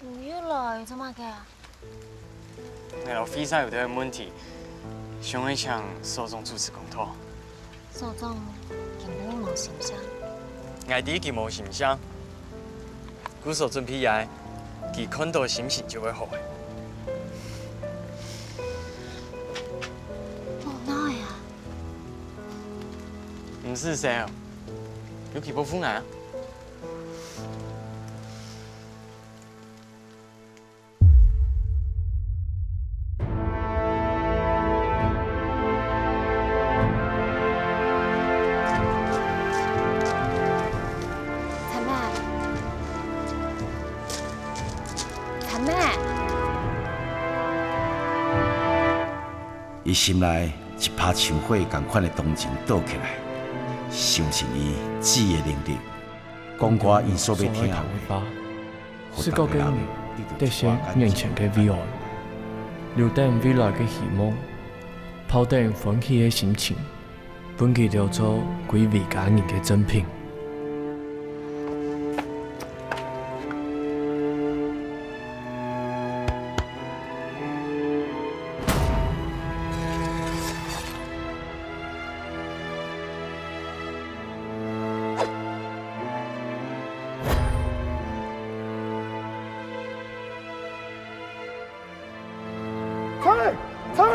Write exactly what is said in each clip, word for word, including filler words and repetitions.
你又來做麼个啊？𠊎摎Visa有兜問題，想愛請所長主持公道。所長根本無心情。𠊎知佢無心情，故所準備个，佢看著心情就會好个。無奈啊！毋使愁，有佢保護𠊎啊！ 陳妹，陳妹。佢心內一葩像火仝款个同情著起來，相信佢姊个能力，講出佢所欲聽个話， 係各个人得先眼前个危害，留等未來个希望，抱等歡喜个心情，分佢留做歸位家人个珍品。 陳妹，陳妹，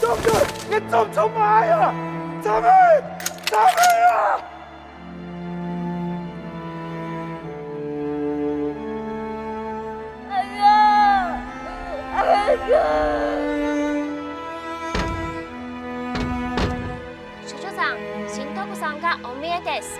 東哥，你做麼个啊？陳妹，陳妹啊！哎呀，哎呀！所長，新到部長がお見えです。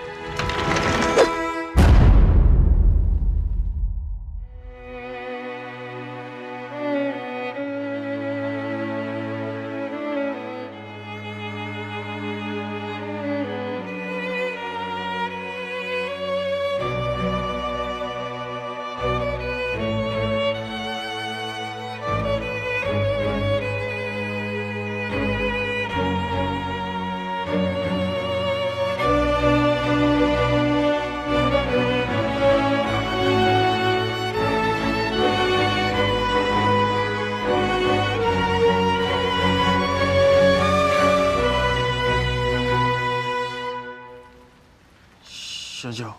所長，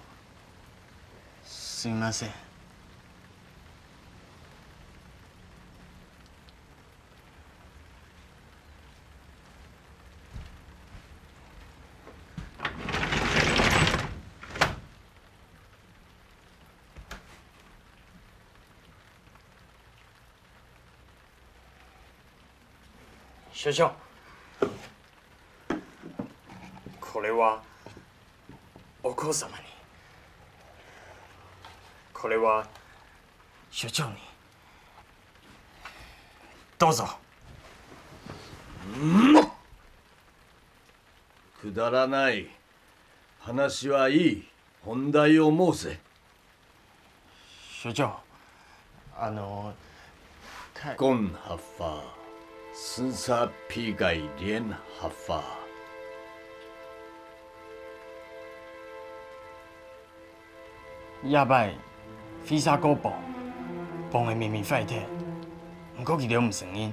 すみません。 所長，これはお子様に。これは所長に。どうぞ。くだらない。話はいい。本題を申せ。 所長，あの、か、講客話，使用比較練客話。這擺飛沙哥幫，幫个明明壞忒，毋過佢兜毋承認，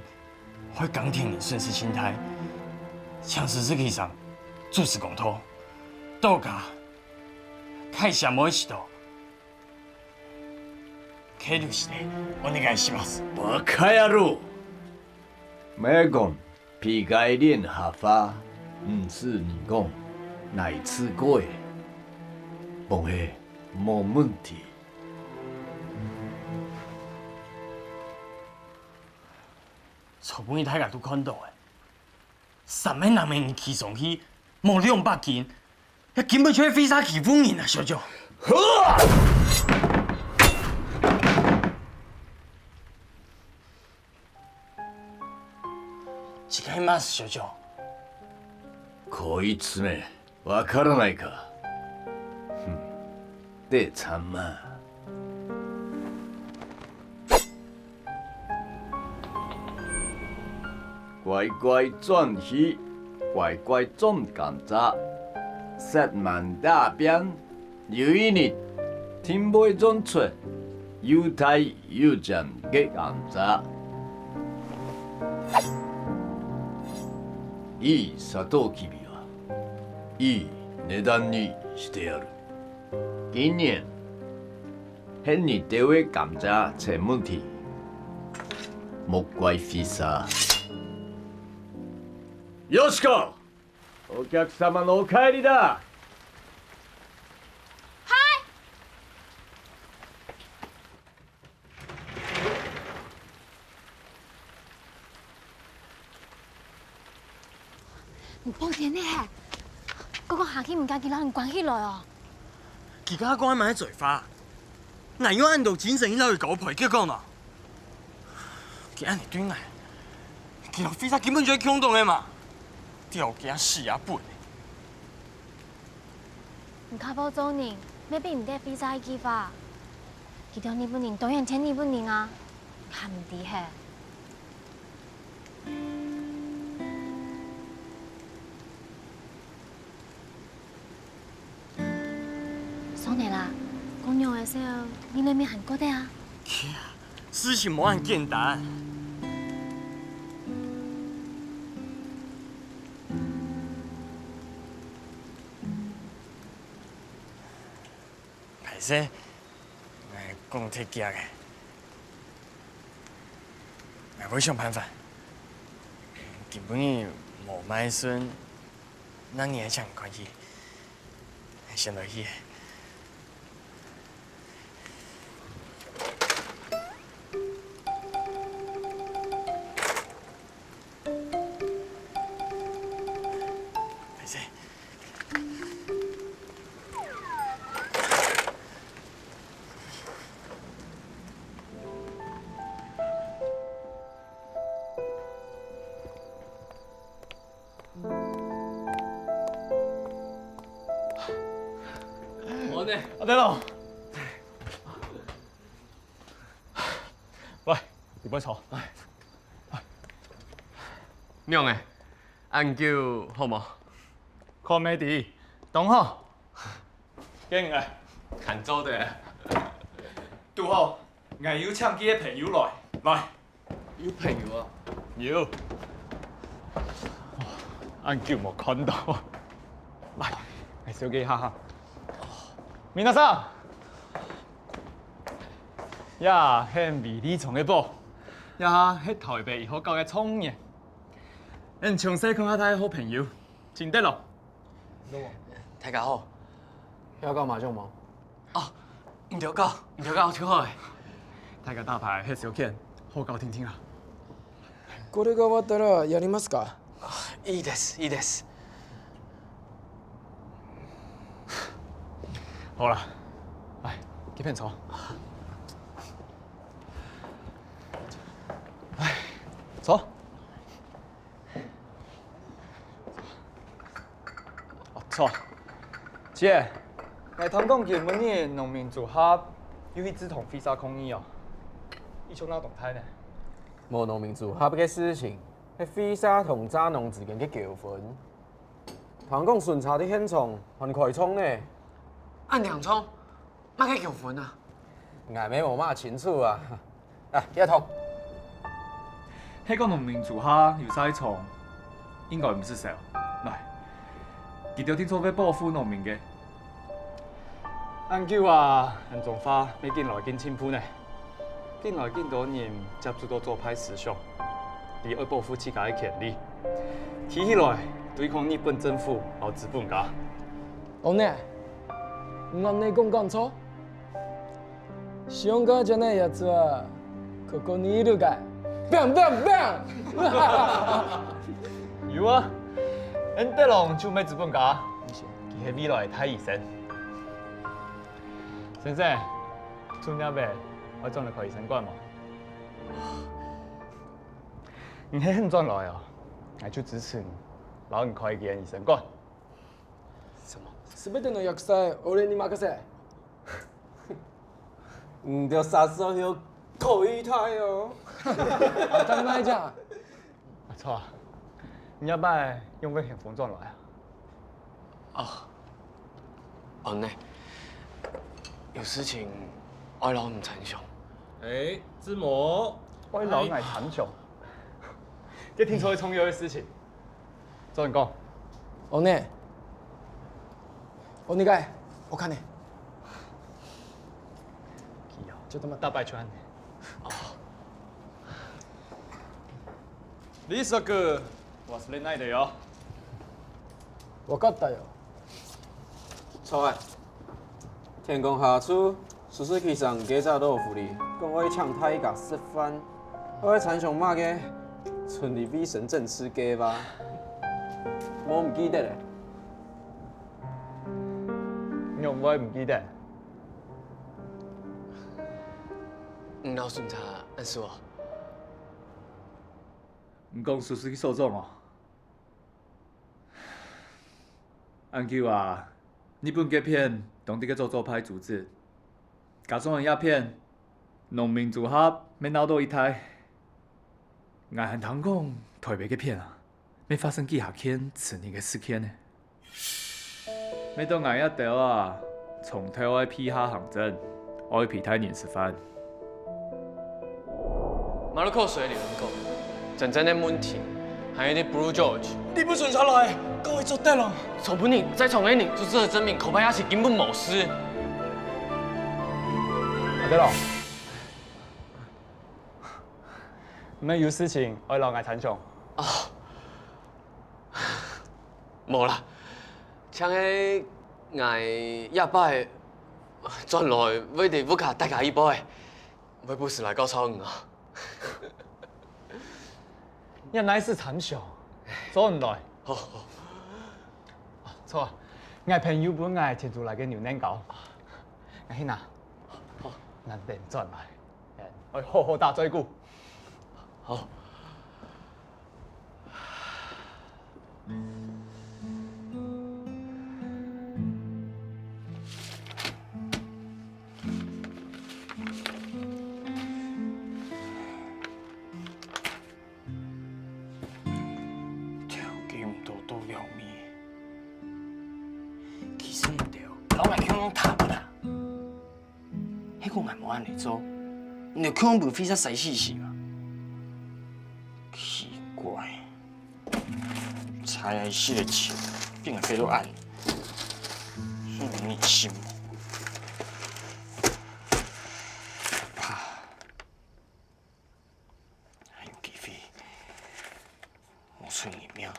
害江天人損失盡大，強勢自己上，主持公道，到家，開始無一度。 協力してお願いします。バカ野郎！莫講比較練客話，毋使你講，𠊎試過个，幫係無問題。昨晡日大家都看到个，三个男个人騎上去，無兩百斤， 這根本就係飛沙欺負人啊，小姐！違います、所長。こいつめ、わからないか。ふん。で、ちゃんま。 乖乖轉去，乖乖種甘蔗，煞猛打拚，有一日，定會種出又大又尖个甘蔗。いいサトウキビは、いい値段にしてやる。今年、 係你兜个甘蔗出問題，莫怪飛沙。よしこ、お客様のお帰りだ。はい。你放電呢？哥哥下去毋驚佢摎你關起來哦。 佢家講麼个嘴法？𠊎用恁多精神去摎佢交陪，結果呢？佢恁樣對𠊎，佢摎飛沙根本就係共黨个嘛！條件死啊本！你較好做人，乜比毋得飛沙一句話。佢兜日本人當然天日本人啊，你還毋知係？ 上來啦，講肉个時候，你裡面還過得啊？事情無恁簡單。歹勢，𠊎講忒遽个，𠊎會想辦法。今晡日無麼个事， 那你還想看戲？先來去。歹勢。 阿德龍，來，你陪坐。仰仔，恁久好無？看毋知，當好。 緊个，看做得。堵好，𠊎有請幾个朋友來，來。有朋友啊？有。恁久無看到。來，𠊎紹介一下哈。皆さん，這係維里松个寶，這係臺北醫學校个狀元，𠊎從細看到大个好朋友，真得咯。 大家好。曉搞麻將無？哦，毋曉搞，毋曉搞就好欸。大家打牌係消遣，好搞定定啊。これが終わったらやりますか？いいです、いいです。好啦，來，這片坐。來，坐。 哦，著。姐，𠊎聽講今晡日農民組合有去竹東飛沙抗議哦，你想仰動態呢？無農民組合个事情，係飛沙同蔗農之間个糾紛。聽講巡查在現場還開銃呢。恁嚴重？ 麼个糾紛啊？𠊎乜無麼清楚啊。啊，這通。係講農民組合有晒銃，應該毋係少。來，佢兜定著會保護農民个。恁久啊，𠊎等種花乜緊來緊進步呢。緊來緊多人接觸到左派思想，佢愛保護自家个權利，企起來對抗日本政府摎資本家。哦呢， 你恁樣講敢著？資本家じゃないやつはここにいるかい？バンバンバン！有啊，恩德龍就毋係資本家，佢係未來个大醫生。先生，做麼个愛轉來開醫生館無？你係肯轉來哦，𠊎就支持你，摎你開一間醫生館。 什麼？すべての厄災俺に任せ。你兜啥時候有口語態哦？啊，真的假的？阿錯啊，你這擺仰會興奮轉來啊？哦，哦呢，有事情愛摎你參詳。哎，志摩，愛摎𠊎參詳。這聽說係重要个事情。照你講。哦呢。お願い。お金。ちょっと待って。大擺出。あ。リーサ君、忘れないでよ。わかったよ。 著啊。天光下晝，壽司機上該隻老狐狸，講愛請大家食飯，愛參詳麼个？春麗衛生政策計畫。無毋記得咧？仰會毋記得？你老孫他恁熟哦？你講壽司機所長哦？ 恁久啊，日本該片當地个左左派組織，加上這片，農民組合乜鬧到一大。𠊎還聽講台北該片啊，乜發生幾下件刺激个事件呢。乜到𠊎這兜啊，從頭愛批下行政，愛批大人食飯。 馬路口水流很高，真正的問題還有你Blue George。你不准出來，各位做得了。從本人在場个人就做得證明，口白也是根本無事。阿德龍，你有事情愛摎𠊎參詳？啊，無啦，像係𠊎這擺轉來會在屋下大家一杯。 會不時來教教你啊。你哪時參詳，轉來。好，好。著啊，𠊎朋友分𠊎提出來个牛奶糕，𠊎去拿。好。𠊎等轉來，愛好好打嘴鼓。好。 條件毋到到了未？其實毋對，摎𠊎共樣打不打？係講𠊎無恁樣做，你就共樣分飛沙洗死死嘛？奇怪。 才來食个錢，變个飛到暗，算你心。怕，還有機會，無出人命，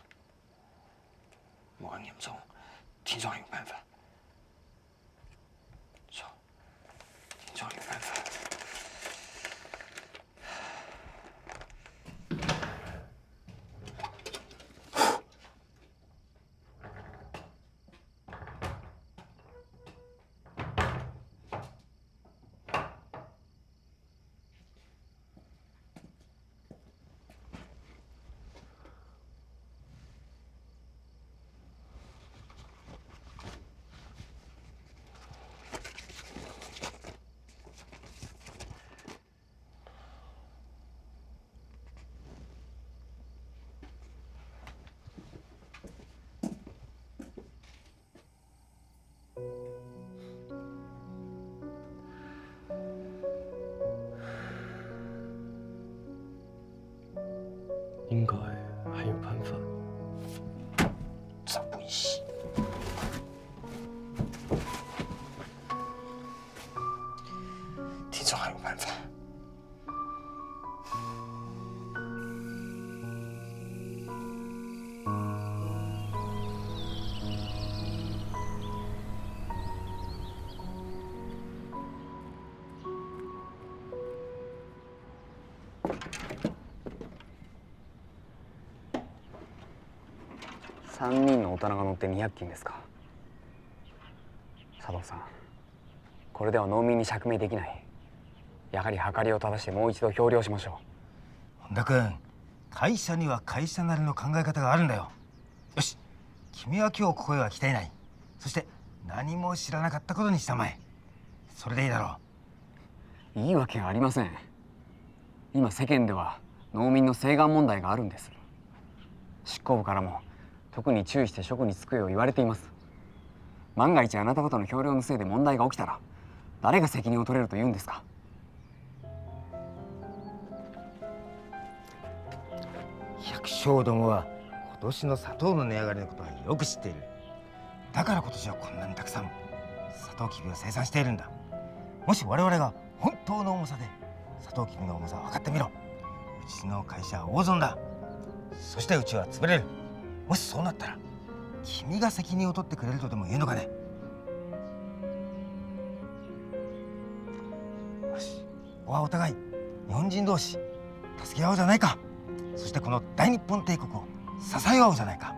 無恁嚴重，聽說還有辦法。 應該還有辦法。這回事，聽說還有辦法。 三人の大人が乗ってに百均ですか？佐藤さん、これでは農民に釈明できない。やはり計りを正してもう一度評量しましょう。本田君、会社には会社なりの考え方があるんだよ。よし、君は今日ここでは来ていない。そして何も知らなかったことにしたまえ。それでいいだろう。 いいわけがありません。今世間では農民の請願問題があるんです。執行部からも特に注意して職に就くよう言われています。万が一あなた方の評量のせいで問題が起きたら、誰が責任を取れると言うんですか？将軍は今年の砂糖の値上がりのことはよく知っている。だから今年はこんなにたくさんサトウキビを生産しているんだ。もし我々が本当の重さでサトウキビの重さを測ってみろ。うちの会社は大損だ。そしてうちは潰れる。もしそうなったら、君が責任を取ってくれるとでも言うのかね。よし、ここはお互い日本人同士、助け合おうじゃないか。そしてこの大日本帝国を支え合おうじゃないか。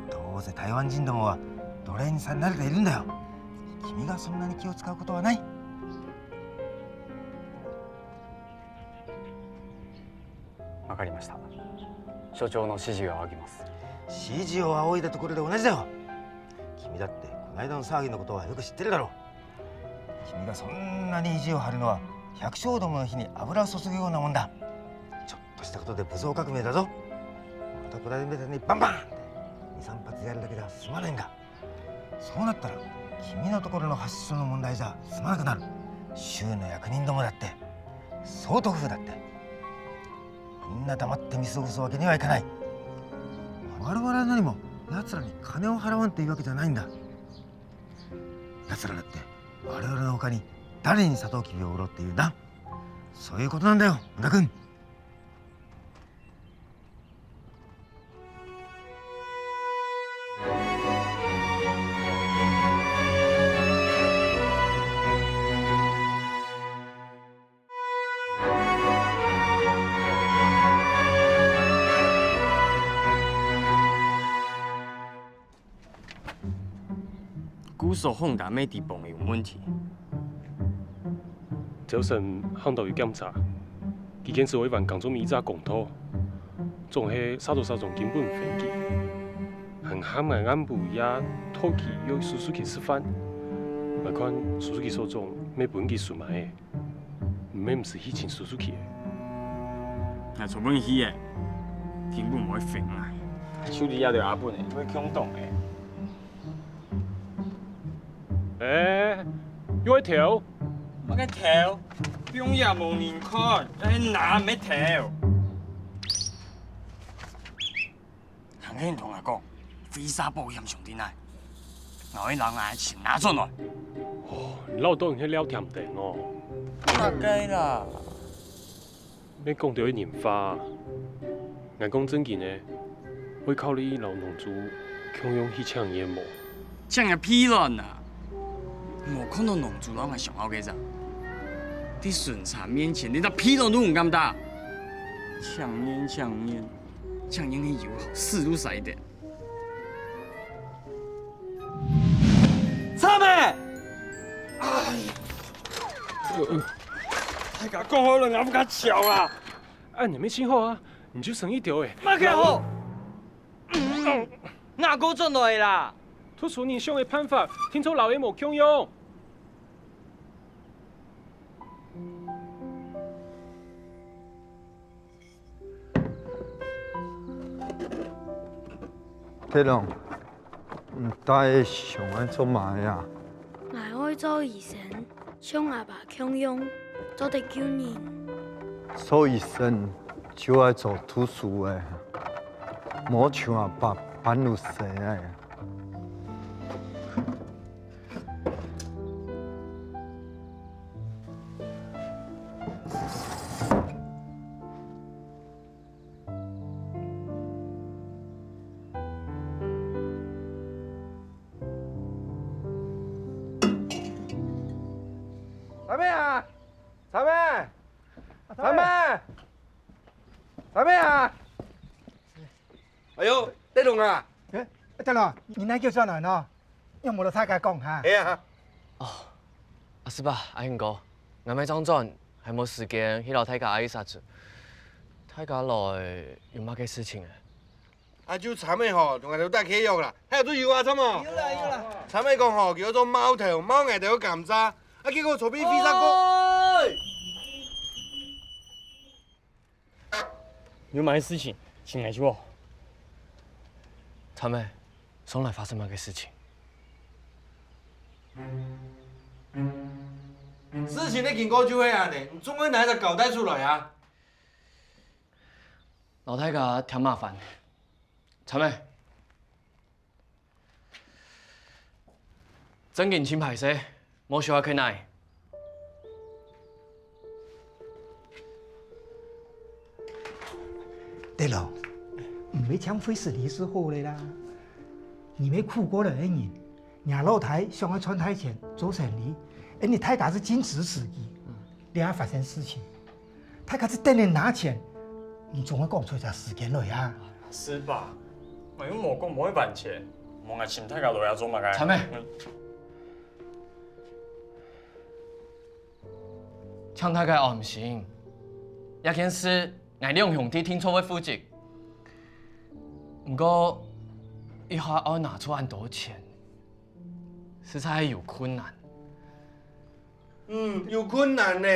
どうせ台湾人どもは奴隷にされ慣れているんだよ。君がそんなに気を使うことはない。わかりました。所長の指示を仰ぎます。指示を仰いだところで同じだよ。君だってこの間の騒ぎのことはよく知ってるだろう。君がそんなに意地を張るのは、百姓どもの火に油を注ぐようなもんだ。ちょっとしたことで武装革命だぞ。またこれでみたいにバンバンって二三発やるだけじゃ済まないんだ。そうなったら、君のところの発出所の問題じゃ済まなくなる。州の役人どもだって、 相当夫だって、みんな黙って見過ごすわけにはいかない。我々は何も奴らに金を払わんというわけじゃないんだ。奴らだって我々の他に誰にサトウキビを売ろうっていうんだ？そういうことなんだよ、野田君。 故所Honda乜知幫有問題。朝晨行到有檢查，佢堅持愛還工作每一隻工頭，總係煞到煞中根本毋還佢，還喊𠊎暗晡夜討佢約Suzuki食飯。𠊎看Suzuki所長乜分佢收買个。 毋免毋使去尋Suzuki个。𠊎昨晡日去个，根本毋會還𠊎。手裡這兜阿本个，會共當个。欸，又愛偷？麼个偷？放也無人看，愛拿毋係偷。 還係你同𠊎講，飛沙保險上緊愛，𠊎會摎𠊎个錢拿轉來。哦，你恅著你係廖添丁哦。哪个啦？你講著个人話，𠊎講正經个，會考慮摎農主共樣去請願無？請个屁卵啊！無看著農主摎𠊎相好个人，在巡查面前，連隻屁卵都毋敢打。請願，請願。 像因為有好事都使得。慘欸！哎，大家講好了，𠊎毋敢笑啊！啊，你們信號啊，你就省一條欸。麼个好？哪个轉來啦？讀書人想个辦法，聽說摎佢無共樣。 德龍，你到底想愛做麼个啊？𠊎愛做醫生，像阿爸共樣，做得救人。做醫生就愛做讀書个，莫像阿爸半路死个。 三妹啊，三妹，三妹，三妹啊！哎喲，德龍啊！欸，德龍，你哪久轉來喏？有無摎大家講哈？係啊。哦，阿叔伯、阿興哥，𠊎乜正轉，還無時間去摎大家阿姨相處。大家來有麼个事情欸？ 啊，就三妹吼，同𠊎兜打契約啦，還有做有啊，參哦。有啦有啦。三妹講吼，佢愛做貓頭，貓𠊎兜个甘蔗，啊，結果昨晡日飛沙過。有麼个事情，請𠊎就好。三妹，上來發生麼个事情？事情个經過就係恁仔，你總愛拿一隻交代出來啊！摎大家添麻煩。陳妹，正經盡歹勢，無收下去哪？對了，毋會請會使利就好了啦。你們苦過來个人，若老弟想愛賺大錢做生理，恁呢大家就盡支持佢，這下發生事情。 大家就等你拿錢，你總愛講出一隻時間來啊！係吧？𠊎又無講無愛還錢，無𠊎尋大家來啊做麼个？陳妹，請大家安心，這件事𠊎兩兄弟定著會負責。毋過，一下愛拿出恁多錢，實在有困難。 嗯，有困難呢。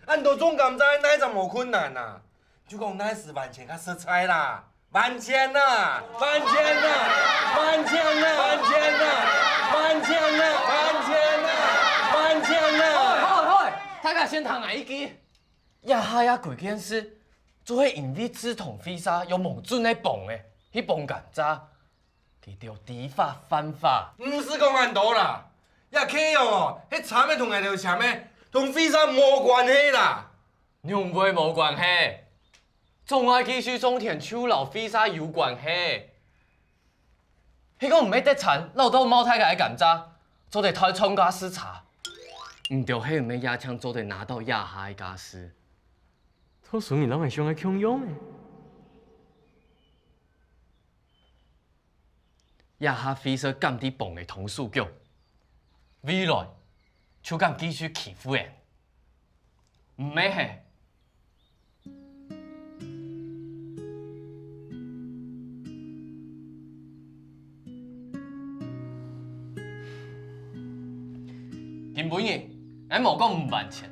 恁多種甘蔗哪一隻無困難啊？就講哪時還錢較實在啦。還錢啊！還錢啊！還錢啊！還錢啊！還錢啊！還錢啊！還錢啊！好，好，大家先聽𠊎一句。這下這歸件事，就係因為志同會社用無準个方法去傍甘蔗， 佢兜知法犯法。毋使講恁多啦，這契約哦，係陳妹同𠊎兜簽个，同會社無關係啦。仰會無關係？總愛繼續種田就摎會社有關係。係講毋係得田摎到茂大个甘蔗，做得大賺價數差。你兜係毋係也正做得拿到這下个價數？讀書人摎𠊎想个共樣呢。 這下會社敢知傍个通事局，未來就敢繼續欺負人，毋係係？今晡日，𠊎無講毋還錢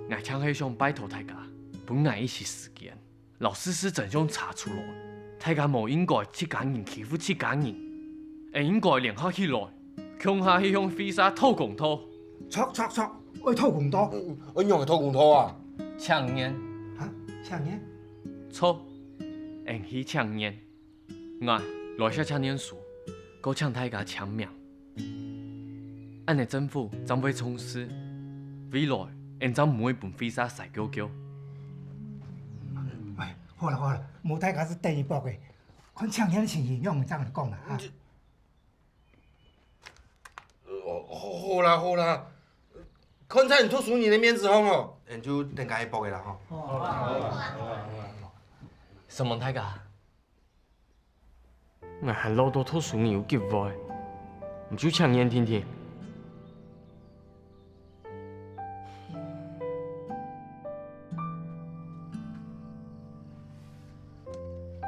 ，𠊎淨係想拜託大家，分𠊎一息時間。 摎事實真相查出來。大家無應該自家人欺負自家人，恩應該聯合起來，共下去向會社討公道。著著著，愛討公道。愛仰仔討公道啊？請願。哈？請願？著，恩去請願。𠊎來寫請願書，過請大家簽名。 恁仔政府正會重視，未來恩正毋會分會社使噭噭。喂，好啦好啦，無大家就等一步仔，看請願个情形，仰仔正來講啦哈。哦，好啦好啦，看在你讀書人个面子項哦，恩就等加一步仔啦吼。承蒙大家。 𠊎還恅著讀書人有機會，你就請願定定。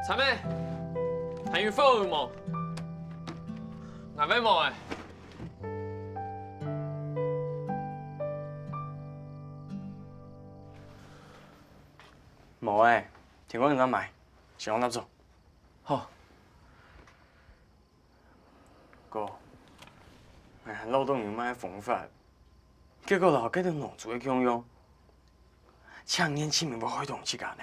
陳妹，還有貨無？𠊎乜無欸。無欸，天光正買，先仰仔做。 好。哥，𠊎還恅著有麼个方法，結果摎該兜腦子个共樣，請願盡尾會害著自家呢。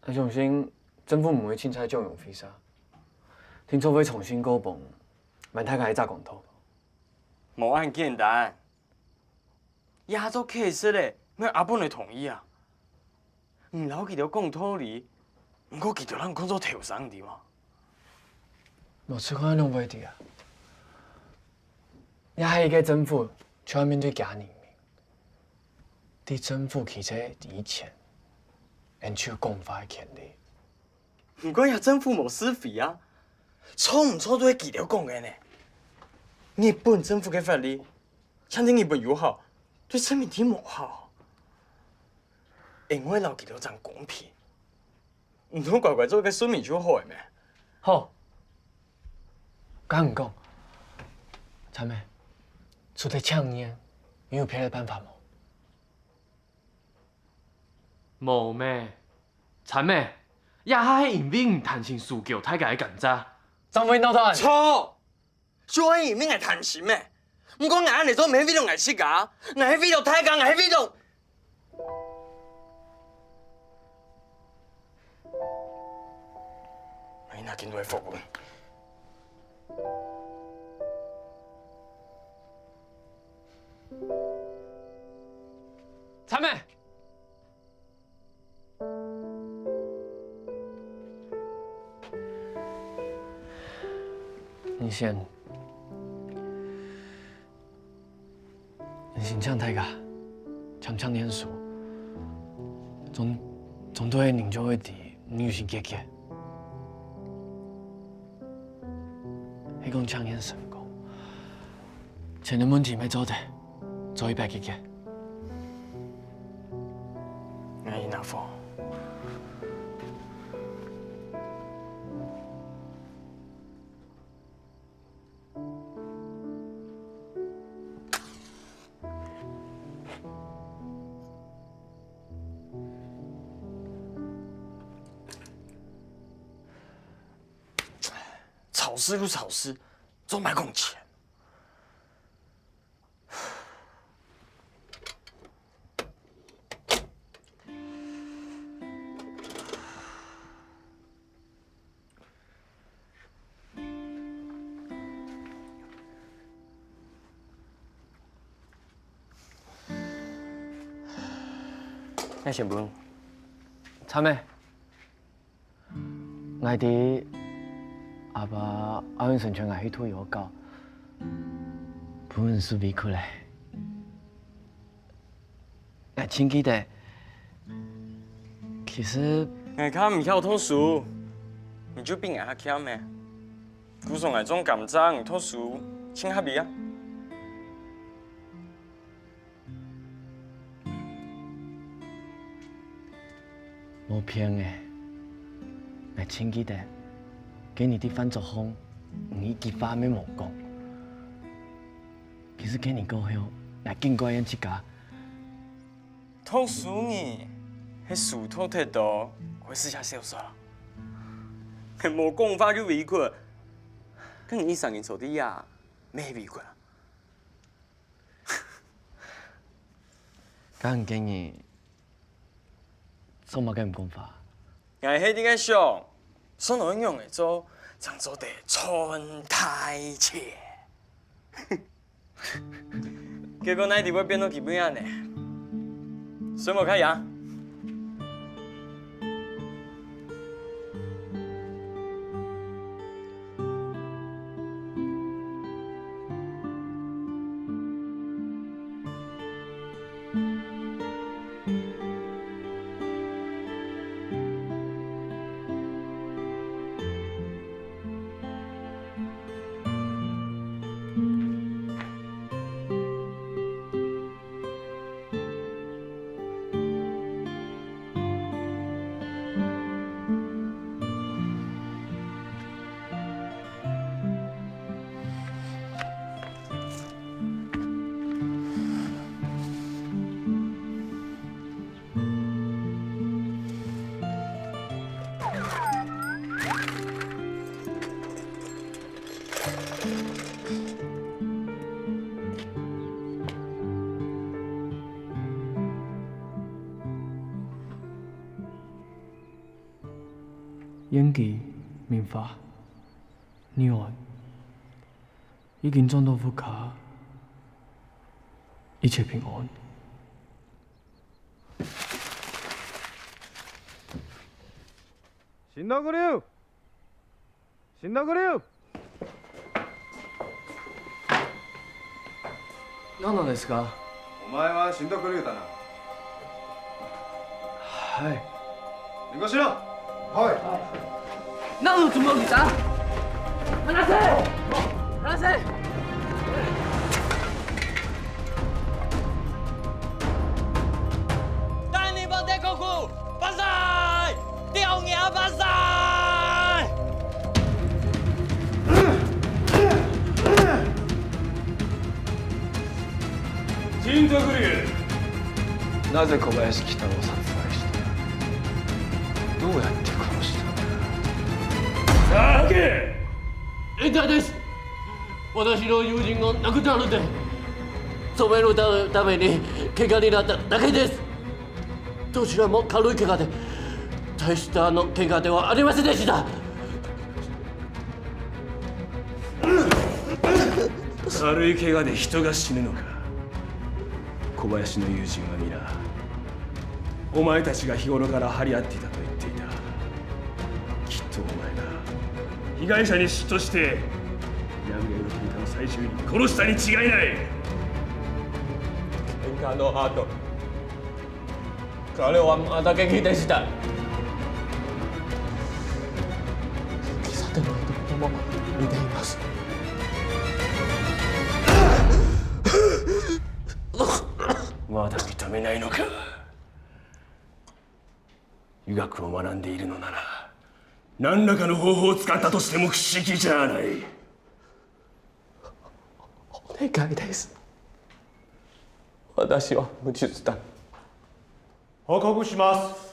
𠊎相信政府毋會凊彩縱容會社，定著會重新過磅，還大家一隻公道。無恁簡單。 這下做乞食仔，愛阿婆來同意啊。你摎佢兜講道理，毋過佢兜正看做頭生，知無？無試看仰會知啊？這下个政府就愛面對厥人民，在政府起事以前，恩就有講話个權利。 毋過這政府無是非啊，著毋著都係佢兜講个呢。日本政府个法律，淨對日本有效，對殖民地無效。恩愛摎佢兜爭公平，毋通乖乖做一個順民就好了咩？好，該你講，陳妹，除忒請願，你有別个辦法無？ 無咩，陳妹，這下係因為你貪心輸噭大家个甘蔗，正會鬧到恁。著！就係因為𠊎貪心咩？毋過𠊎恁仔做毋係為著𠊎自家，𠊎係為著大家，𠊎係為著啊，緊來復問。參謀！你先。 先請大家，請，請念書。總，總對人就會知，你有心結結。係講請念成功，錢个問題乜做得，做一擺結結。𠊎拿貨。 吵事就吵事，做麼个講錢？ 𠊎先分。參謀，𠊎知阿爸阿姆成全𠊎去讀幼教，分人受委屈咧。 𠊎盡記得。其實，𠊎較毋曉讀書，你就比𠊎較慶咩？故所𠊎種甘蔗，你讀書，盡合理啊！無騙你，𠊎盡記得，該日在飯桌項，你一句話乜無講。 其實該日過後，𠊎緊怪怨自家。讀書呢，係書讀忒多，會寫寫小說啊？係無講話就委屈，該你一儕人坐在這，乜委屈啊？該你今日做麼个毋講話？𠊎係在該想，上頭仰仔做，正做得賺大錢。 結果哪知會變到今晡日恁呢？順無較贏。 延吉、明發、玉安，已經轉到屋下，一切平安。 新道九六，新道九六。何なんですか？お前は新道九六だな。はい。連行しろ。はい。何のつもりだ？離せ！離せ！ 大日本帝国，万岁！朝廷万岁！新作流。なぜ小林鬼太郎を殺害した？どうやって殺した？だけ！冤罪です！ 私の友人を亡くなるで、染めるために喧嘩になっただけです。どちらも軽い怪我で、大したの怪我ではありませんでした。軽い怪我で人が死ぬのか。小林の友人は皆、お前たちが日頃から張り合っていたと言っていた。きっとお前が被害者に嫉妬して、南海の喧嘩の最中に殺したに違いない。喧嘩の後、彼はまた元気でした。喫茶店の人も見ています。まだ認めないのか。医学を学んでいるのなら、何らかの方法を使ったとしても不思議じゃない。お願いです。私は無実だ。報告します。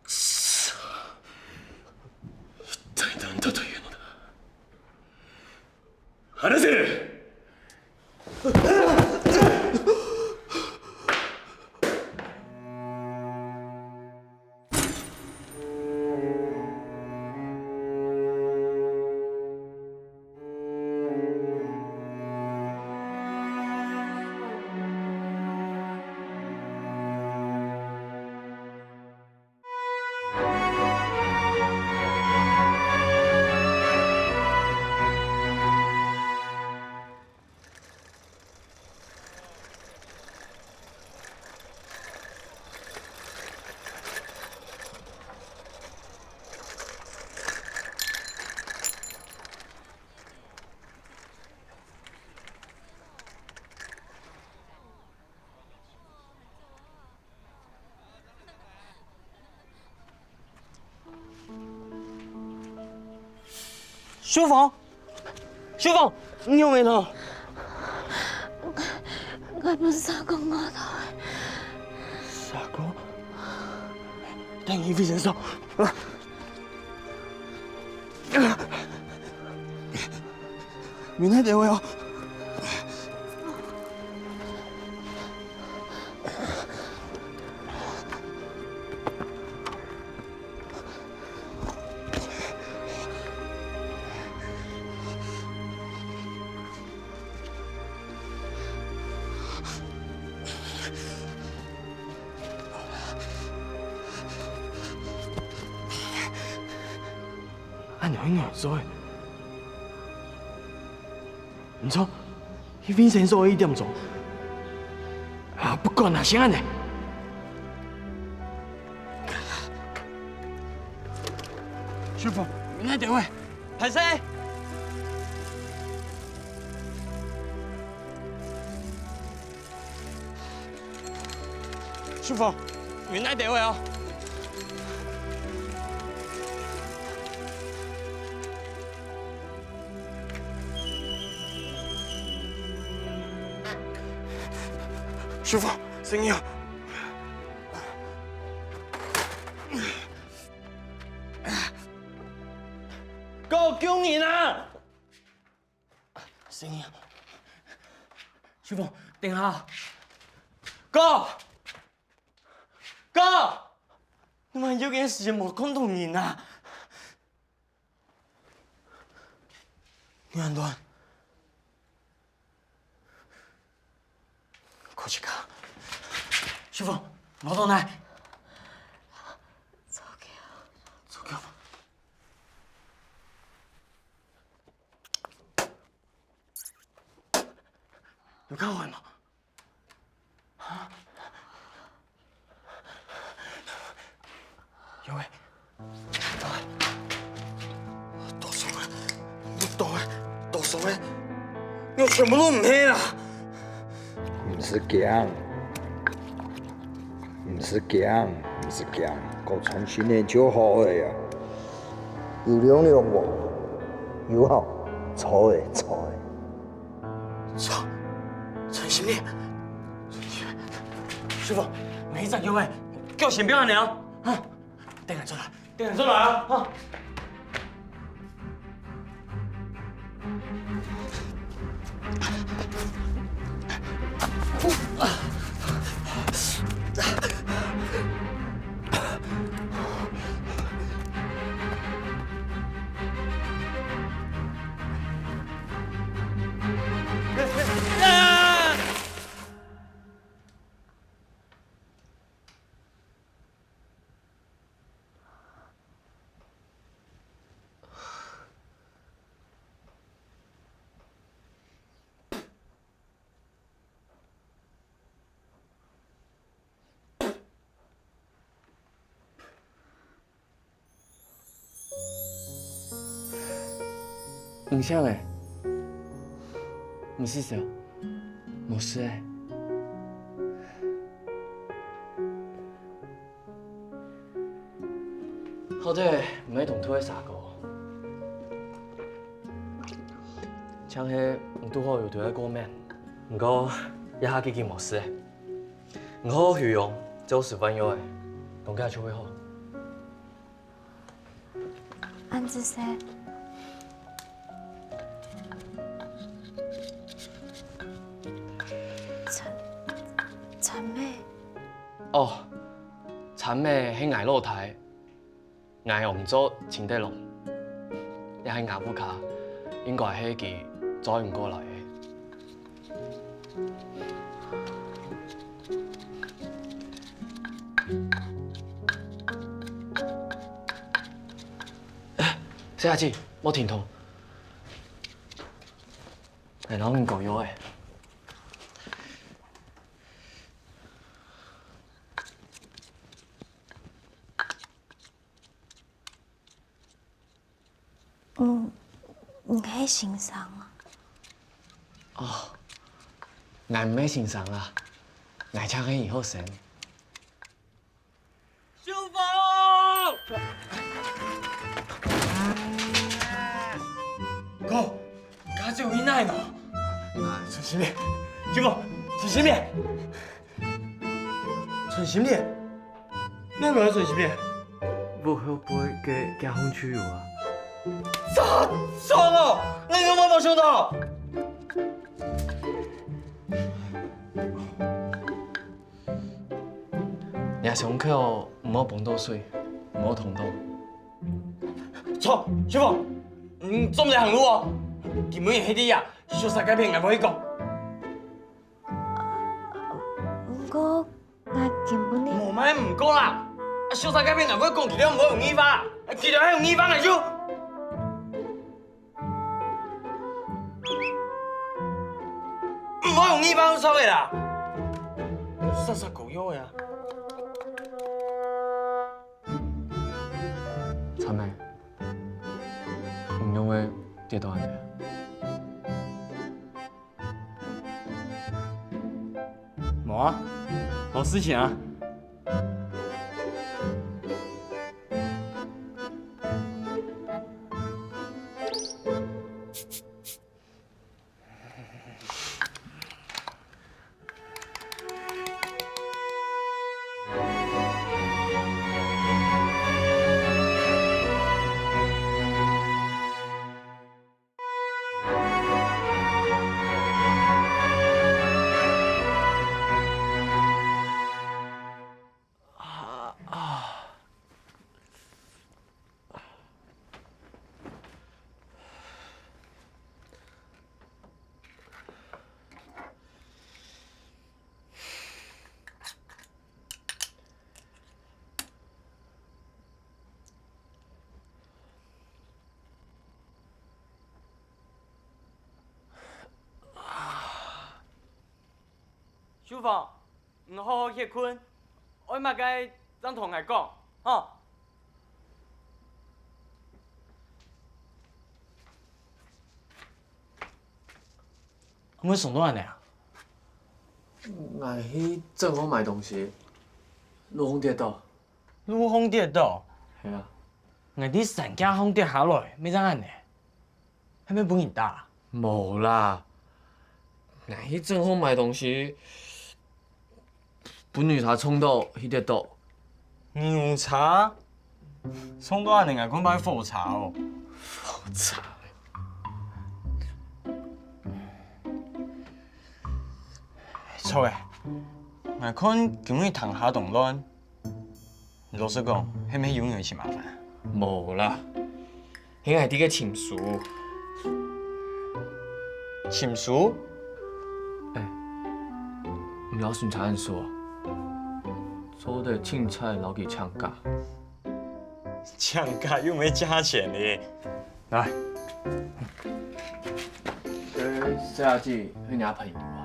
くそ。一体何だというのだ。話せ！秀芳，秀芳，你仰會呢？𠊎分社工咬著。社工？等一位先生。 你哪位哦？恁樣會難做个。毋錯，去衛生所一點鐘。啊，不管啦，先恁呢。秀芳，你哪位？歹勢。 秀芳，你哪位哦？秀芳，生意啊！哥，救人啊！ 生意啊！秀芳，等下。哥！哥！你仰會有這時節無看著人啊？你安到？快去看。秀芳，老豆呢？走開。走開。 有較好無？啊？有欸。多數个，多數个，多數个，你全部都毋係啦！毋使驚。 毋使驚，毋使驚，過傳訊息就好了呀。有兩兩無？有吼，著咧，著咧。著，傳訊息。秀芳，每一隻有欸，叫先不要按呢哦，哈。等下出來，等下出來啊，哈。毋想欸，毋使愁，無事欸。好在毋係同頭个蛇哥，像係毋堵好有對愛過敏，毋過這下既經無事欸。 你好好休養，照食飯藥仔，當遽就會好。恁仔細。陳，陳妹。哦，陳妹係𠊎老弟。 𠊎仰做清德郎，這係吾屋下，應該係佢載𠊎過來个。細阿姊，莫停動，𠊎摎你講藥仔。 嗯，你係先生啊？哦，𠊎毋係先生啦，𠊎正係你學生。秀芳！哥，你家姐有異樣無？陳新烈，秀芳，陳新烈！ 陳新烈？你仰會愛陳新烈？屋後背个街坊就有啊。詐裝哦！你仰會無想到？若傷口毋好碰到水，毋好動刀。著，秀芳，你做毋得行路哦！今晡日係你啊，小三該片𠊎會去講。 毋過，𠊎根本就……無麼个毋過啦！啊，小三該片𠊎會講，佢兜毋會有異話，啊，佢兜係有異話𠊎就……毋會有異話就著个啦！煞煞講藥仔啊！陳妹，你仰會跌到恁呢？ 無啊，無事情啊。秀芳，你好好歇睏，愛麼个正同𠊎講，吼。仰會傷到恁呢啊？𠊎去正項買東西，路項跌倒。路項跌倒？係啊。𠊎對山腳項跌下來，乜正恁呢？ 係毋係分人打？無啦，𠊎去正項買東西，分牛車撞到去跌倒。牛車？撞到恁呢𠊎看怕係火車哦。火車。著欸，𠊎看今日廳下當亂。 老實講，係毋係有人尋麻煩？無啦，係𠊎兜个親屬。親屬？欸，你摎巡查員說啊，做得凊彩摎佢請假。請假又毋係加錢呢。來。這小姐係你朋友啊？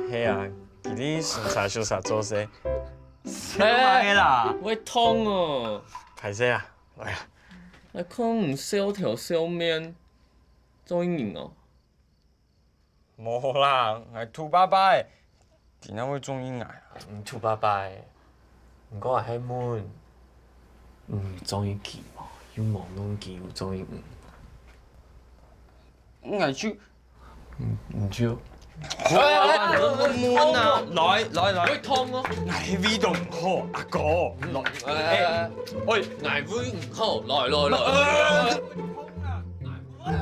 係啊，佢在巡查宿舍做事。笑麼个啦？會痛哦。歹勢啊，來啊。，𠊎看你笑頭笑面，中意人哦。無啦，𠊎土爸爸个，佢哪會中意𠊎啊？你土爸爸个，毋過𠊎係問，你中意佢無？又無問佢有中意你。𠊎就你，你就，哎，哎，哎，哎，哎，來，來，來。會痛哦。𠊎係胃腸毋好，阿哥。來，哎，哎，哎，哎，𠊎胃毋好，來，來，來。哎，哎，哎。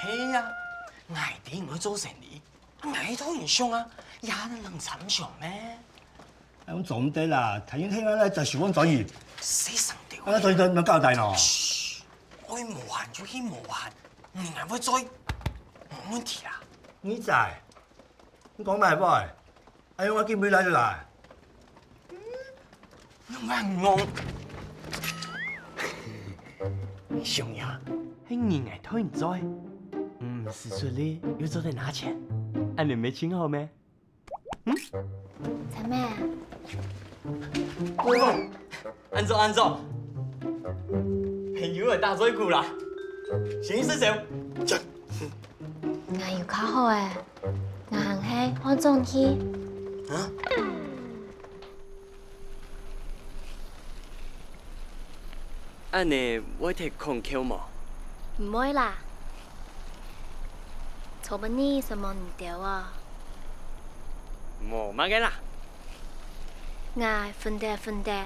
毋係啊，𠊎知你會做生理，𠊎同你想啊，也兩三想咩？哎，𠊎做毋得啦，大人聽了來再十萬轉去。細聲點。啊，那轉去怎麼交代呢？噓，愛無閒就去無閒，你還會做，無問題啦。你在？你講麼个話？哎喲，𠊎緊回來就來。你還戇。 兄弟啊，係你𠊎討人做，毋使出力又做得拿錢，恁樣毋係盡好咩？陳妹，恁做恁做，朋友愛打嘴鼓啦，先食燒。 𠊎有較好个，𠊎還係換轉去。啊？恁呢會忒恐怖無？毋會啦，昨晡日承蒙你兜啊。無麼个啦。 𠊎分得分得，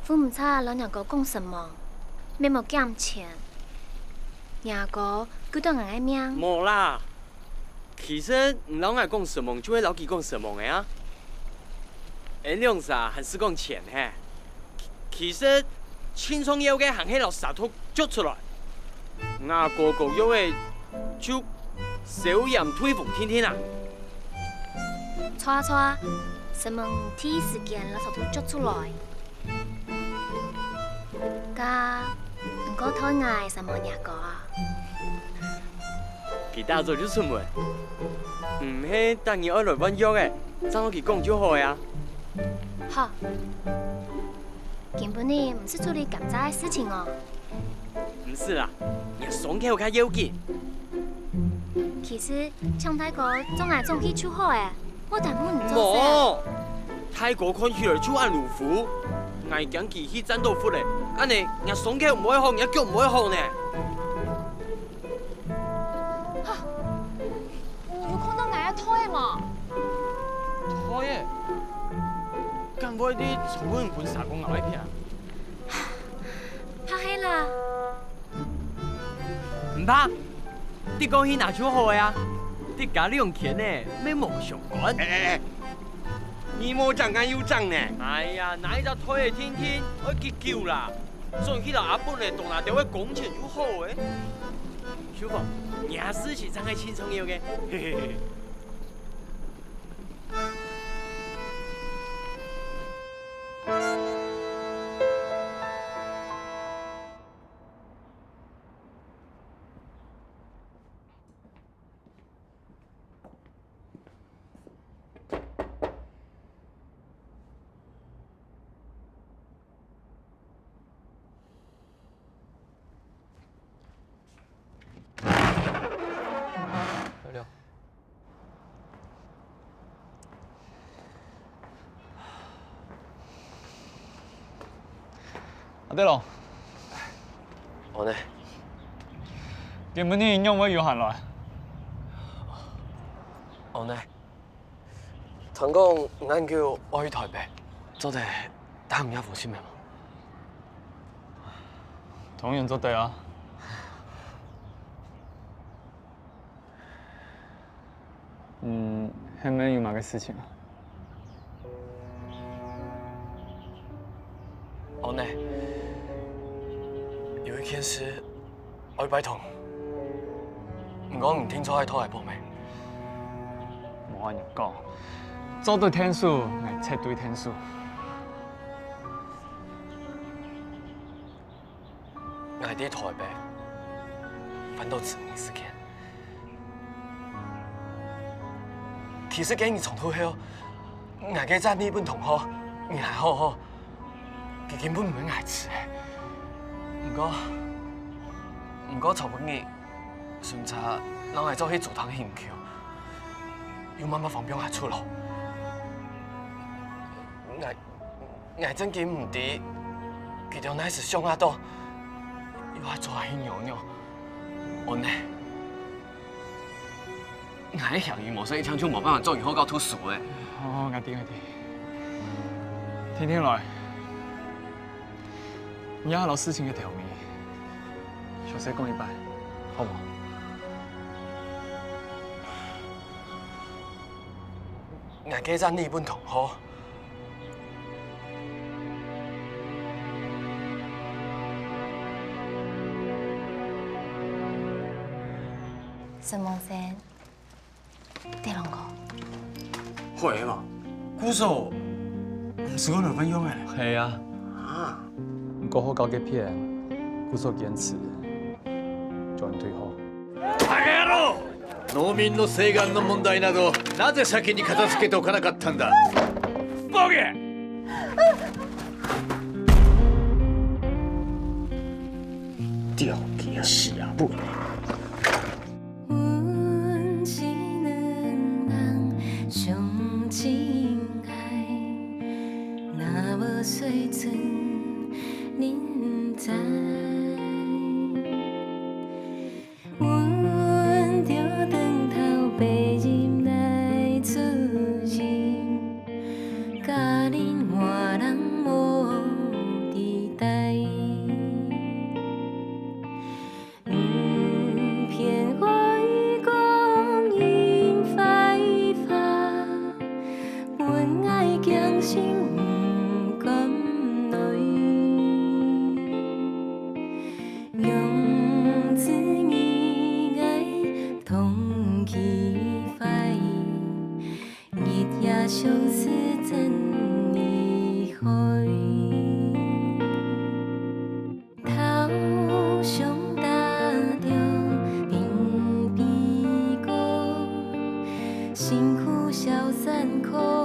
分毋差摎若哥講承蒙，乜無減錢。若哥救著𠊎个命。無啦，其實你摎𠊎講承蒙，就係摎佢講承蒙个啊。𠊎兩儕還係講錢嘿。其，其實，盡重要个還係摎舌頭撅出來。 吾哥哥約个就消炎退火定定啊。著著，承蒙第一時間摎舌頭撅出來。該，毋過代𠊎承蒙若哥啊。佢打早就出門，毋係逐日愛來換藥仔，正摎佢講就好个啊。好。 今晡日毋使處理奸詐个事情哦。毋使啦，若傷口較要緊。其實，請大哥載𠊎轉去就好欸，莫耽誤你做事啊。無，大哥看起來就恁魯夫，𠊎驚佢去沾著穢仔，恁呢，若傷口毋會好，若腳毋會好呢。 哈，你有看著𠊎个袋仔無？袋仔？敢會係昨晡日分蛇公咬該片啊？怕係啦。毋怕，直講去拿就好个啊，直加兩千呢，乜無相干。哎哎哎，你無講，𠊎有講呢。哎呀，拿一隻袋仔定定，愛幾久啦？ 轉去摎阿伯仔多拿兜仔工錢就好欸。秀芳，若事情正係盡重要个。嘿嘿嘿。阿德龍。哦呢。今晡日仰會有閒來？哦呢。 聽講恁久愛去臺北，做得打你封信無？當然做得啊。嗯，係無有麼个事情啊？哦呢，有一件事 愛拜託。毋過你定著愛討𠊎幫忙。無 𠊎恁樣講，做得𢯭手，𠊎絕對𢯭手。 𠊎在台北翻到殖民時間，其實該日從頭後，𠊎該隻日本同學，人還好好，佢根本毋會𠊎㓾个。毋過，毋過昨晡日，順續摎𠊎做去竹塘興橋，又慢慢放放𠊎出來。𠊎 𠊎正經毋知，佢兜哪時想啊到，又愛做下去扭扭。安呢，𠊎个嫌疑無算一聽就無辦法做你好好讀書个。好，好，𠊎知，𠊎知。聽聽來，你愛摎事情个頭尾，詳細講一擺，好無？𠊎該隻日本同學， 承蒙先，德隆哥。好个嘛，故所毋係講兩分鐘个。係啊。啊。毋過好搞个片，故所堅持，轉退後。 バカ野郎！農民の請願の問題など、なぜ先に片付けておかなかったんだ？暴言！吊起啊，死啊，不！阮是兩人相親愛，若無水準，恁知？ 阮著轉頭爬入來出陣，甲恁換人無底代。毋偏會講因壞話，分𠊎驚心毋甘來。 用盡義愛通氣壞，日夜相思真厲害。頭上打著鬢邊哥，身軀小山坡。